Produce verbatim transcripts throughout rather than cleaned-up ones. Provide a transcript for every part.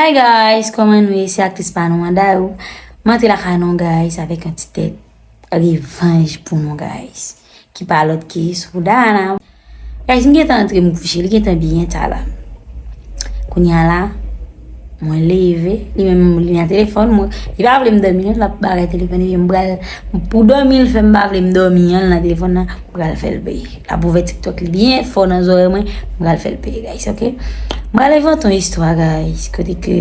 Hey guys, kòman nou ye? Se aktris pa nou an, Dayou. M antre lakay nou, guys, avèk yon ti tèt revanj pou nou, guys. Ki pa lòt ki Soudana. Guys, m gentan antre, m kouche, li gentan byen ta la. Kounye a la, mwen leve, li menm li nan telefòn, mwen, li pa vle m dòmi non, l ap bagay telefòn, epi m pral, pou dòmi l fè m pa vle m dòmi an, l nan telefòn nan, m pral fè l peye. L ap ouvè TikTok li byen fò nan zòrèy mwen, m pral fè l peye, guys, ok? M pral envante yon istwa, guys, kote ke,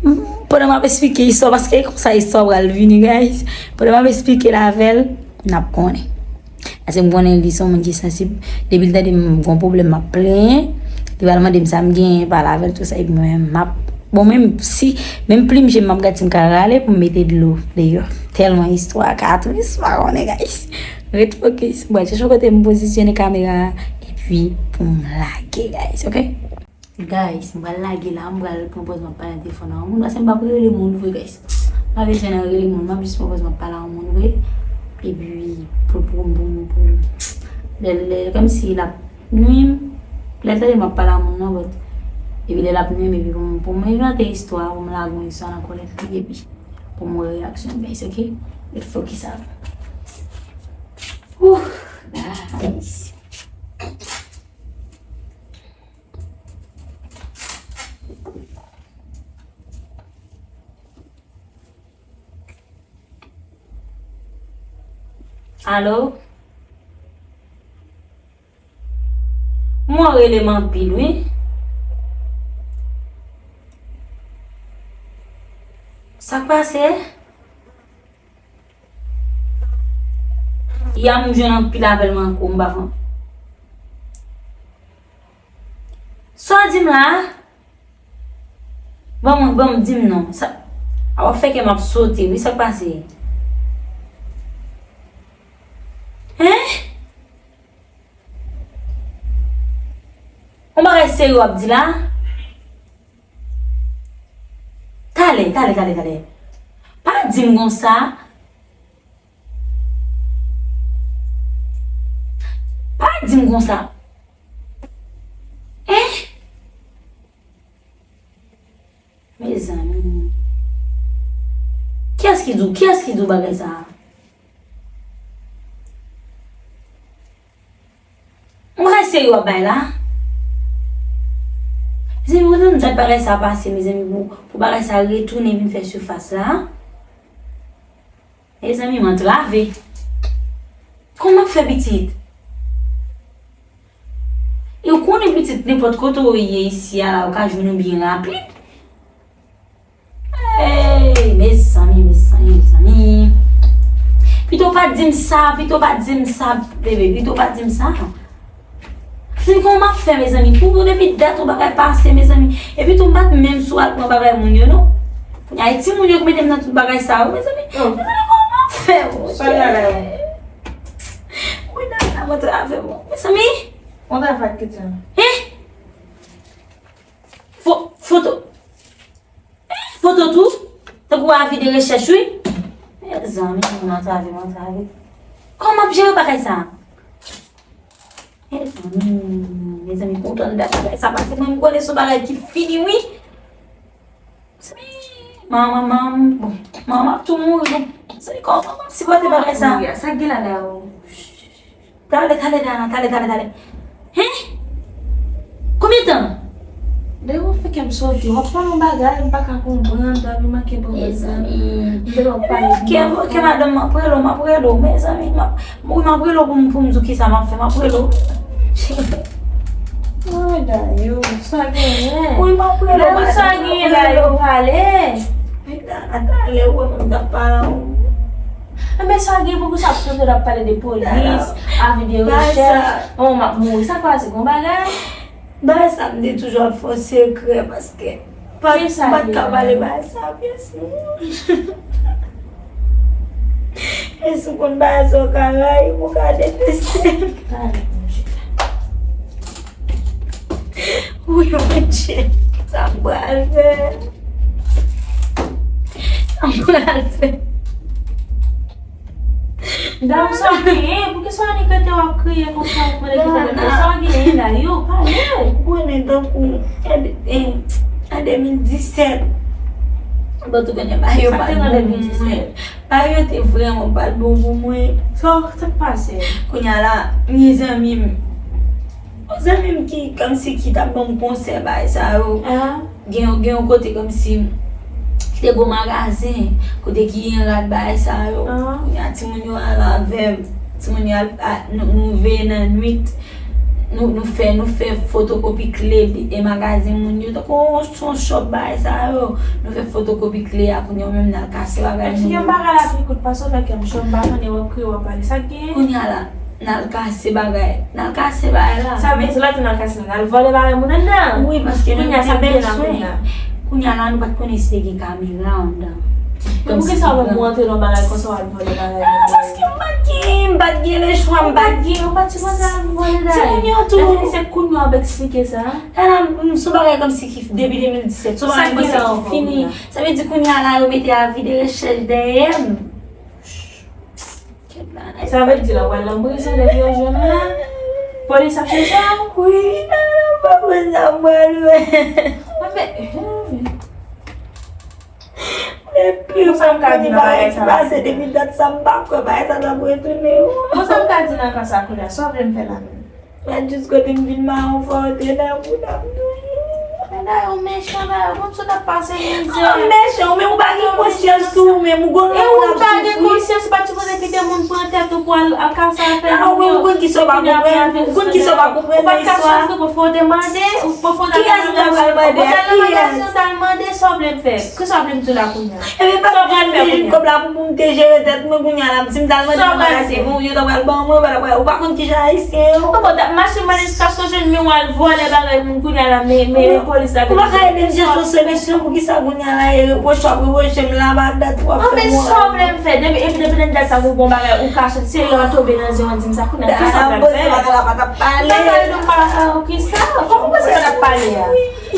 m, pandan m ap esplike istwa, paske e konsa istwa pral vini, guys. Pandan m ap esplike l avè l, n ap konnen. Paske m konnen li se yon moun ki sansib. Depi l tande m gon pwoblèm, m ap plenyen. Li pral mande m sa m genyen, pale avè l, tou sa, epi mwen menm, m ap, bon, menm si, menm plim je m, m ap gad si m ka rale pou m mete dlo deyò. Tèlman istwa a ka tris, m pa konnen, guys. Ret fokis. M pral chèche yon kote m pozisyone kamera a, epi pou m lage, guys, ok? Guys, m pral lage la, m pral pran pòz m ap pale nan telefòn a yon moun, paske m p ap rele moun vre, guys. M pa bezwen nan rele moun, m ap jis pran pòz m ap pale a yon moun vre. Epi, pou, pou, pou, pou, lè, lè, kòmsi l ap nwi m, lè l tande m ap pale a moun nan, but, epi lè l ap nwi m, epi pou m, pou m envante istwa, pou m lage yon istwa nan kòlèt li, epi pou m wè reyaksyon l, guys, ok? Ret fokis avè m. Ouh, guys. Alo? Mwen rele m anpil, wi. Sa k pase? Yè m jwenn anpil apèl mwen ankò, m pa konn. Sa w di m la? Ban mwen, ban m, di m non. Sa, a w ap fè kè m ap sote, wi, sa k pase? Hein? Yon bagay serye w ap di la? Talè, talè, talè, talè. Pa di m konsa. Pa di m konsa. Hein? Mezanmi. Kiyès ki di w, kiyès ki di w bagay sa a? Yon bagay serye w ap bay la? Mezanmi, ou konn dat bagay sa a pase, mezanmi, pou, pou bagay sa a retounen vin fè sifas la? Mezanmi, m antrave. Kòman m ap fè pitit? E w konnen pitit, nenpòt kote w ye isi a la, ou ka jwenn ou byen rapid. Ey, mezanmi, mezanmi, mezanmi. Pito w pa t di m sa, pito w pa t di m sa, bebe, pito w pa t di m sa. Mezanmi, kòman m ap fè, mezanmi? Pou, pou depi dat yon bagay pase, mezanmi. Epi tou, m pa t menm sou al pran bagay moun yo, non. Kounye a, e timoun yo k mete m nan tout bagay sa yo, mezanmi. Oh. Mezanmi, kòman m ap fè, Bondye? Sa y a la yo? Wi, dam nan, mwen travay, bon. Mezanmi. Mwen travay ki di. Hein? Fo-, foto. Foto tou, tankou avi de rechèch, wi. Mezanmi, m antrave, m antrave. Kòman m ap jere bagay sa a? Mezanmi, mezanmi, kontan dat bagay sa pase, mwen m konnen se yon bagay ki fini, wi. Mezanmi, manman, manman, bon, manman ap tou mouri, bon. Mezanmi, kòman m ap sipòte bagay sa a? Sa k gen la, la, oh. Talè, talè, Dana, talè, talè, talè. Hein? Konbyen tan? Dayou, w ap fè kè m sote. W ap pale yon bagay, m pa ka konprann, Dayou, manke bon. Mezanmi. M te w ap pale. Kè, kè madanm, m ap rele w, m ap rele w. Mezanmi, m ap, wi, m ap rele w pou m, pou m di w kisa m ap fè, m ap rele w. Ay, Dayou, sa genyen? Wi, m ap rele w, Dayou, madanm, sa genyen, Dayou, pale. Ay, Dana, talè, ou wè mwen m t ap pale a w. Enben, sa gen pou sa ap sote l ap pale de polis, avi de rechèch. Oh, m ap mouri. Sa k pase, gon bagay? Bagay sa m te toujou ap fè yon sekrè paske m pa t, m pa t ka pale bagay sa a pyès moun. E si w konn bagay sa w ka rayi m, ou ka deteste m. Wi, Bondye, sa m pral fè? Sa m pral fè? Dam, sa w genyen? Poukisa w annik rete w ap kriye konsa? Ou mande ki sa w genyen la? Yo, pale. Ou konnen tankou, e, e, de mil disèt. Bon, tou konnen bagay yo pa t bon pou mwen. Bagay yo te vrèman pa t bon pou mwen. Sa, sa k pase? Kounye a la, m gen zanmi m. Yon zanmi m ki, kòmsi ki t ap ban m konsèy bagay sa yo. Gen, gen yon kote kòmsi, ki te gon magazen, kote ki gen rad bagay sa yo. Kounye a, timoun yo al avè m. Timoun yo al, a, nou, nou veye nan nwit. Nou, nou fè, nou fè fotokopi kle e magazen moun yo. Tankou yon, yon shop bagay sa yo. Nou fè fotokopi kle a, kounye a ou menm n al kase bagay moun yo. Yon bagay la pi kout pase w nan kè m, jan m pa konnen w ap kriye, w ap pale. Sa k genyen? Kounye a la, n al kase bagay. N al kase bagay la. Sa vle di lòt n al kase, n al vòlè bagay moun anndan? Wi, paske nou te gen bezwen. Kounye a la, nou pa t konnen si te gen kamera anndan. Men poukisa w wè m rantre nan bagay konsa w al vòlè bagay moun? Paske m pa t gen, m pa t gen lechwa, m pa t gen. Ou pa t gen, ou pa t sipoze al vòlè bagay. Timoun yo tou. Lè fini se kounye a w ap eksplike sa. Ala, m, se yon bagay kòmsi ki depi de mil disèt. Se yon bagay kòmsi ki fini. Sa vle di kounye a la, yo mete avi de rechèch dèyè m. Sa vle di la, w al nan prizon depi yo jwenn ou la? Polis ap chèche w? Wi, ala, pa konn sa m pral fè. Mwen fè, hmm. Depi m ap konnen bagay ki pase depi dat sa, m pa kwè bagay sa t ap retounen. Bon, sa m ka di nan ka sa kounye a, sa w vle m fè la menm? Mèt jis kote m vin mawon fò, te nan bouda m toujou. Men dayè ou mechan, dayè ou konn sa w t ap pase mizè. Ou mechan, ou menm ou pa gen konsyans tou, ou menm ou gon lòt moun k ap soufri. E ou pa gen konsyans, ou pa t sipoze kite moun pran tèt ou pou al, al kase afè moun yo. Ou konn kisa w pa konprann, ou konn kisa w pa konprann nan istwa. Ou pa t ka soufri, pafwa w te mande, ou pafwa w t al nan magasyen, ou t al nan magasyen, ou t al mande, sa w vle m fè? Kisa w vle m di w la kounye a? Ebyen, paske m te jwenn kòb la pou, pou m te jere tèt mwen, kounye a la, si m t al mande nan magasyen, bon, yo ta pral ban mwen, yo pa ta pral, ou pa konn kijan ayisyen yo. Bon, bon, mache mande jiskaske w jwenn, men w al vòlè bagay moun, kounye a la, men, men polis la vin. Ou pa ka ede m chèche yon solisyon, poukisa kounye a la, e repwoche w ap repwoche m la, pa dat w ap fè mwen. Bon, men sa w vle m fè, depi, epi depi nan dat sa, ou bon bagay, ou kache, se lè w tonbe nan zen w di m sa, kounye a, kisa w vle m fè? Bagay la pa t ap pale. Bagay nou pa, ah, kisa? Kòman w panse pa t ap pale a?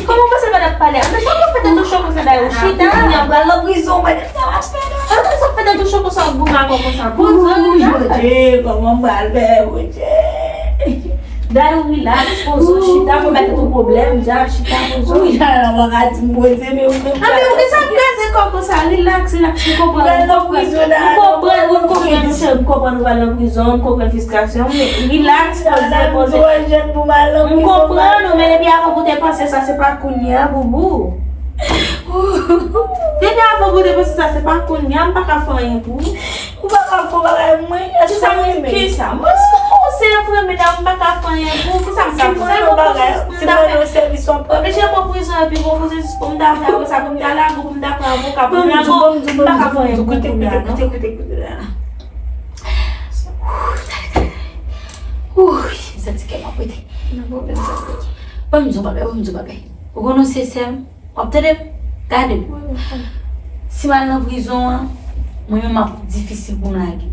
Kòman w panse pa t ap pale a? Men kòman w fè tèt ou cho konsa dayè ou chita? Kounye a m pral nan prizon, mwen, sa ap fè la. Kòman w fè tèt ou cho konsa, ou goumen avè w konsa? Poze w, Bondye, kòman m pral fè, Bondye? Dayè ou rilaks, poze w, chita, pou mete tout pwoblèm, dja, chita, poze w. Wi, dayè ou pa ka di m poze, men ou menm. Ah, men poukisa w kraze kò w konsa? Rilaks, rilaks, m konprann, m konprann. M konprann, m konprann, monchè, m konprann ou pral nan prizon, m konprann fristrasyon w, men rilaks, poze, poze. M konprann ou, men depi avan pou w te panse sa, se pa kounye a, boubou. Depi avan pou w te panse sa, se pa kounye a, m pa ka fè anyen pou ou. Ou pa ka fè bagay mwen, èske sa mwen menm? Kisa? Mwen se yon sèl frè medam, m pa ka fè anyen pou ou. Kisa m ka fè? Si mwen yon bagay, si mwen yon sèvis w ap fè. Oblije pran prizon epi bon, pou se jis pou m ta fè sa, pou m ta lage w, pou m ta pran avoka, pou m lage w, m pa ka fè anyen pou ou kounye a, non. Koute, koute, koute, koute la. Ouh, m santi kè m ap pete. Ban m di w bagay, ban m di w bagay. Ou konnen se sè m. W ap tande m? Gade m. Si m al nan prizon an, mwen menm m ap difisil pou m lage.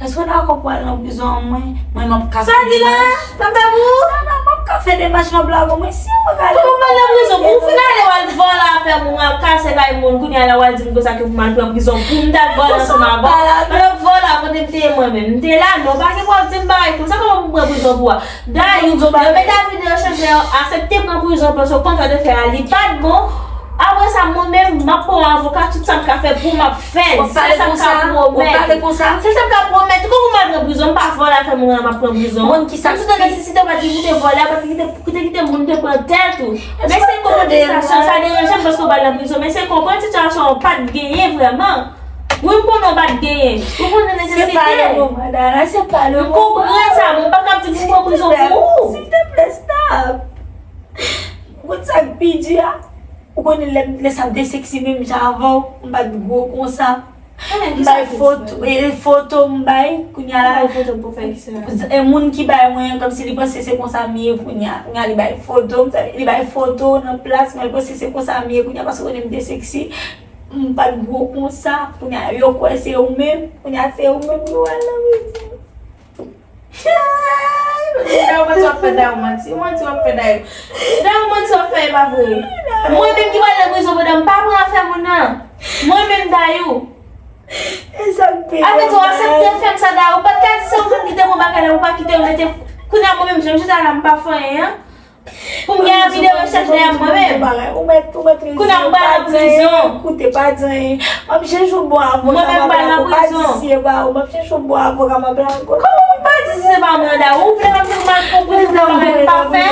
Èske w dakò pou al nan prizon an mwen? Mwen m ap ka fè demach. Sa di la? M ap fè pou ou? Non, non, m ap ka fè demach, m ap lage w. Mwen si mwen ka ale. Kòman w al nan prizon? Pou w fin ale, w al vòlè afè moun, w al kase kay moun, kounye a la w al di m konsa ke pou m al pran prizon, pou m t al vòlè ansanm avè w. Mwen vòlè kote m te ye mwen menm. M te la, non, pa gen pou w ap di m bagay konsa, kòman pou m pran prizon pou ou? Dayou, yo mete avi de rechèch dèyè w, aksepte pran prizon, paske kontra w te fè a, li pa t bon. Apre sa, mwen menm, m ap pran yon avoka, tout sa m ka fè pou m ap fè l. Se sa m ka pwomèt. Se sa m ka pwomèt. Kòman m al pran prizon? M pa vòlè afè moun nan, m ap pran prizon. Moun ki sa. Menm si w te nesesite, w pa t gen pou te vòlè, w pa t gen pou te kite moun te pran tèt ou. Men se konprann sitiyasyon, sa deranje m paske w pral nan prizon, men se konprann sitiyasyon an, w pa t genyen vrèman. Wi, m konnen w pa t genyen. Ou konnen nesesite. Se pa le moman, Dana, se pa le moman. M konprann sa, men w pa ka ap di pou m pran prizon pou ou. Silteplè, stop. Ou konn sa k pi di a? Ou konnen lè, lè sa m te seksi menm jan avè w, m pa t gwo konsa. M bay foto, e, e foto m bay, kounye a la. Bay foto pou fè kisa? E moun ki bay mwen, kòmsi li panse se konsa m ye kounye a. Kounye a li bay foto m, li bay foto nan plas mwen, li panse se konsa m ye kounye a, paske konnen m te seksi. M pa t gwo konsa. Kounye a, yo kwè se ou menm. Kounye a, se ou menm yo al nan prizon. Dayou manti w ap fè, Dayou manti. Ou manti w ap fè, Dayou. Dayou manti w ap fè, e pa vre. Mwen menm ki pral nan prizon pandan m pa pran afè moun nan. Mwen menm, Dayou. Avè di w aksepte fè m sa, Dayou. Ou pa t ka di se ou menm ki te pran bagay la, ou pa kite yo mete. Kounye a, mwen menm, jan m chita la, m pa fè anyen an. Pou m gen avi de rechèch dèyè mwen menm. Ou mèt, ou mèt. Kounye a m pral nan prizon. Koute, pa di anyen. M ap chèche yon bon avoka, m ap pral nan prizon. M ap chèche yon bon avoka, m ap pral. Kòman pou m pa di si se pa mwen, Dayou? Ou vle m ap fè mal konprann pou bagay m pa fè?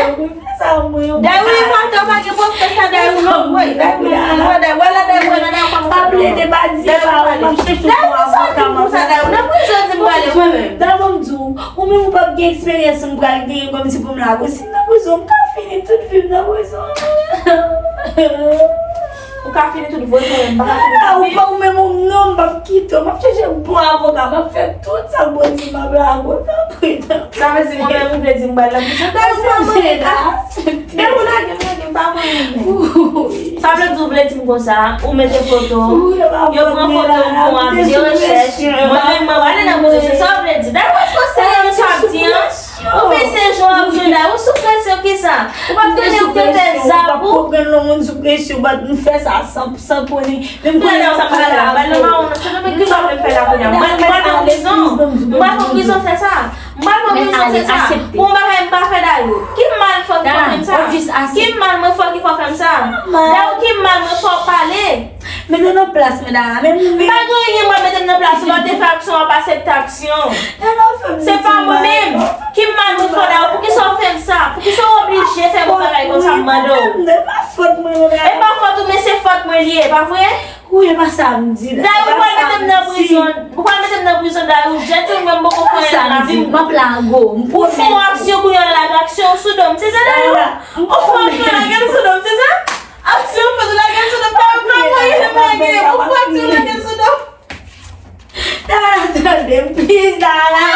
Dayou, e fatra pa gen pwòp fè sa, Dayou, non, woy. Dayou, non, non, Dayou, wè la, Dayou, wè la, Dayou, kòman sa plede pa di sa, m ap chèche yon bon avoka, m ap pral. Dayou, nan prizon, di m prale mwen menm. Dayou, m di w, ou menm ou p ap gen eksperyans m pral genyen kòmsi pou m la. Si m nan prizon, m ka fini tout vi m nan prizon. Ou ka fini tout voye mwen, m pa ka fini tout vi m. Ou pa ou menm ou non, m p ap kite w. M ap chèche bon avoka, m ap fè tout sa Bondye m ap lage w, tanpri, tanpri. Sa vle di mwen menm ou vle di m pral nan prizon? Dayou, m pa mwen la. Dayou, lage m, lage m, pa mwen menm. Sa vle di ou vle di m konsa, ou mete foto, yo pran foto, ou pran avi de rechèch, mwen menm mwen prale nan prizon, se sa ou vle di? Dayou, èske w serye nan sa w ap di an? Ou panse jan w ap jwe la, ou sou presyon kisa? Ou p ap tande ou te fè zam ou? Ou konprann lè yon moun sou presyon, bat m fè sa san, san konnen. Menm konnen sa pa la, ba nan mawon nan, se nan men kisa w vle m fè la kounye a? M pral, m pral nan prizon. M pral nan prizon fè sa. M pral nan prizon fè sa. Pou yon bagay m pa fè Dayou. Ki mal fè w ki fè m sa? Ki mal mwen fè w ki fè w fè m sa? Dayou, ki mal mwen fè w pale? Mete nan plas mwen, Dara. Men m pa gen anyen mwen mete m nan plas ou, lè w te fè aksyon, w ap aksepte aksyon. Se pa mwen menm. Ki mal mwen fè w, Dara? Poukisa w fè m sa? Poukisa w oblije fè m yon bagay konsa m mande w? E pa fòt mwen, non, Dara. E pa fòt ou, men se fòt mwen li ye, pa vre? Wi, e pa sa m di, Dara. Dara, ou pral mete m nan prizon. Ou pral mete m nan prizon, Dara. Ou jèt yon mwen m poko fè anyen nan lavi m. M ap lage w. Ou fè yon aksyon kounye a, lage aksyon sou do m. Se sa, Dara? Ou fè aksyon, lage l sou do m, se sa? Aksyon fèt, ou lage l sou do m, pa, pa voye m lage, ou fè aksyon, lage l sou do m. Dara, tande m, please, Dara.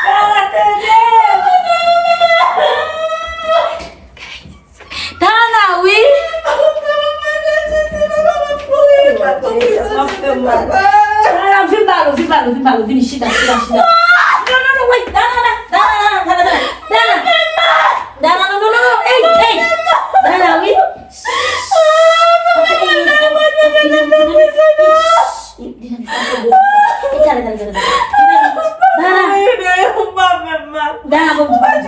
Dara, tande m. Dara, wi. Dara, vin ba lo, vin ba lo, vin ba lo, vin chita, chita, chita. Non, non, non, wait, Dara, Dara, Dara, Dara, Dara, Dara. Dara, non, non, non, non, ey, ey. Dara, wi. Dara, bon, Dara, Dara,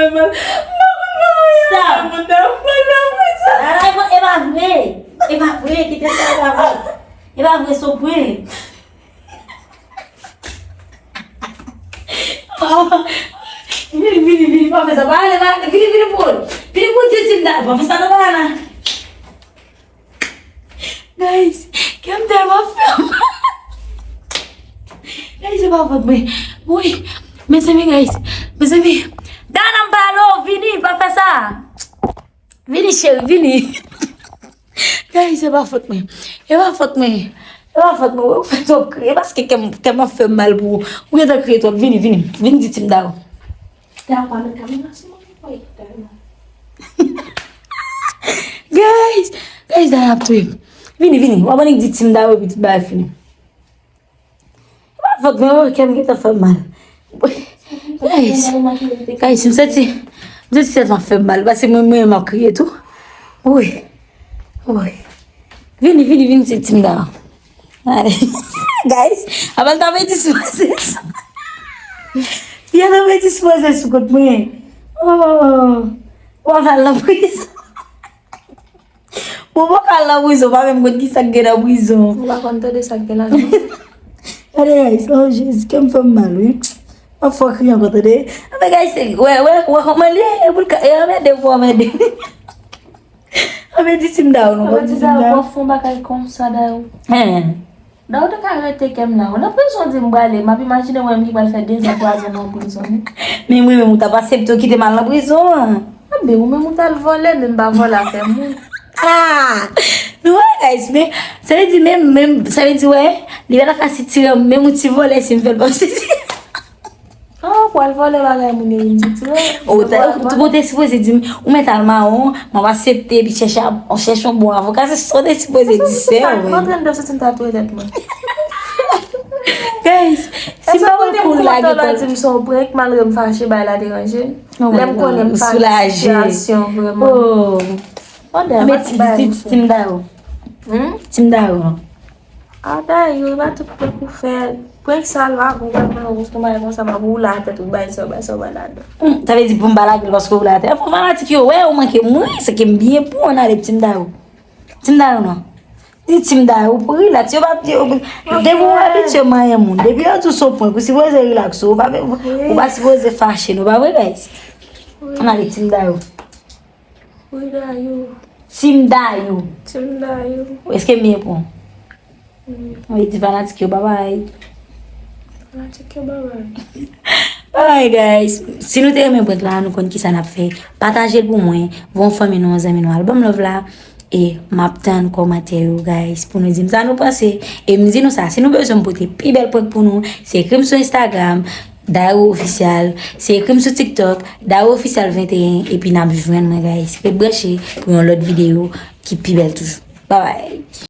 Dara. Stop. Dara, e pa, e pa vre. E pa vre, kite sa, e pa vre. E pa vre, se yon prank. Vini, vini, vini, pa fè sa. Pa ale, pa ale. Vini, vini pou ou. Vini pou di Tim Dara. Pa fè sa, non, Dara. Guys, kè m tèlman fè mal. Guys, se pa fòt mwen. Wi, mezanmi, guys. Mezanmi. Dara, m pale w, vini, pa fè sa. Vini, cheri, vini. Guys, se pa fòt mwen. E pa fòt mwen. E pa fòt mwen. Ou fè twòp kriye paske kè m, kè m ap fè m mal pou ou. Ou gentan kriye twòp. Vini, vini. Vin di Tim Dara. Dara pa met kamera sou mwen. Wi, Dara. Guys, guys, Dara ap touye m. Vini, vini. W ap annik di Tim Dara epi tout bagay fini. Pa fòt mwen, oh, kè m gentan fè m mal. Guys, guys, m santi, m santi tèt mwen fè m mal, paske mwen, mwen, m ap kriye tou. Wi, wi. Vini, vini, vini, se Tim Dara. Guys, avan l ta fè dispoze sou. Li ta fè dispoze sou kont mwen. Oh, w ap al nan prizon. Bon, bon, kal nan prizon, pa menm konn ki sa k gen nan prizon. Ou pa konn tande sa k gen ladan. Gade, guys, oh, Jezi, kè m fè m mal, wi. M ap fè w kriye ankò, tande. Anben, guys, wè, wè, wè kòman l ye, e pou l ka, e anmède pou anmède. Anben, di Tim Dara, non, di Tim Dara. Fon bagay konsa, Dara. Hein. Dara, ou te ka rete kè m la. Ou nan prizon, di m prale. M ap imajine mwen menm ki pral fè dezan, twazan nan prizon. Men mwen menm, ou t ap aksepte w kite m al nan prizon an. Anben, ou menm ou t al vòlè, men m pa vòlè afè moun. Ah! Nou wè, guys, men, sa vle di menm, menm, sa vle di, wè, li pa ta ka sitire menm yon ti vòlè si m fè l p ap sitire. Ah, ou pral vòlè bagay moun yo vin sitire. Ou te, ou te sipoze di m, ou mèt al mawon, m ap aksepte, epi chèche, chèche yon bon avoka, se sa w te sipoze di, sè, wè. M antre anndan soti m ta touye tèt mwen. Guys, si m pa wè kou lage kò l. Di m se yon prank, malgre m fache, bagay la deranje m. Lè m konnen m pa nan sitiyasyon vrèman. Oh. Anben, ti, ti, ti, Tim Dara. Hmm? Tim Dara. Ah, Dara, yo, e pa tout prank ou fè. Prank sa l pa bon, pral pran yon konsa, bagay konsa, m ap woule atè tout, bagay sa, bagay sa, bagay ladan. Hmm, sa vle di pou m pa lage l paske w la atè. Fò fanatik yo wè ou manke m wi, se ke m byen pou ann ale Team Dayou. Team Dayou non. Di Team Dayou pou relax. Yo pa yo, depi w abitye manyen moun, depi yo di w se yon prank, ou sipoze relax. Ou pa ou pa sipoze fache, nou pa vre, guys? Ann ale Team Dayou. Wi, Dayou. Team Dayou. Team Dayou. Èske m byen pou? Mwen di fanatik yo babay. Fanatik yo babay. Alright guys, si nou te renmen prank la, nou konn kisa n ap fè. Pataje l pou mwen, voye yon fanmi nou, yon zanmi nou al ban m love la. E m ap tann kòmantè yo guys pou nou di m sa nou panse. E m di nou sa, si nou bezwen m pote pi bèl prank pou nou, se ekri m sou Instagram, Dayou Official, se ekri m sou TikTok, Dayou Official venteyen, epi n ap jwenn mwen guys. Ret branche pou yon lòt videyo ki pi bèl toujou. Babay.